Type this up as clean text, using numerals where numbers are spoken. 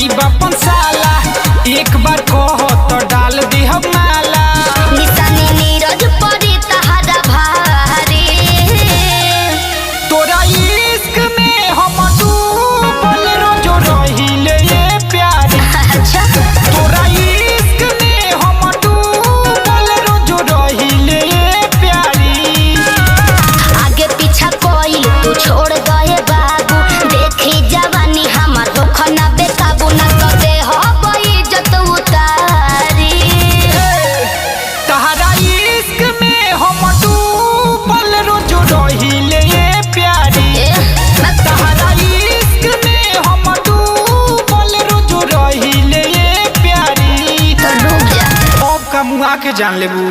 बनाई बापन साला, एक बार कहो तो डाल दे हम माला। निशानी नीरज परी तहरा भारी। तोरा इश्क में हम डूबल रोजो रहिले ये प्यारी। अच्छा। तोरा इश्क में हम डूबल रोजो रहिले ये प्यारी। आगे पीछा कोई तू छोड़ गए बाबू, देखी जवानी हमार होख ना बेकाबू, ना तो दे हो इज्जत उतारी। तहरा इश्क में हम डूबल रोजो रहिले ये प्यारी। ए, मैं तहरा इश्क में हम डूबल रोजो रहिले ये प्यारी। तो डूब जा। अब का मुआ के जान लेबू।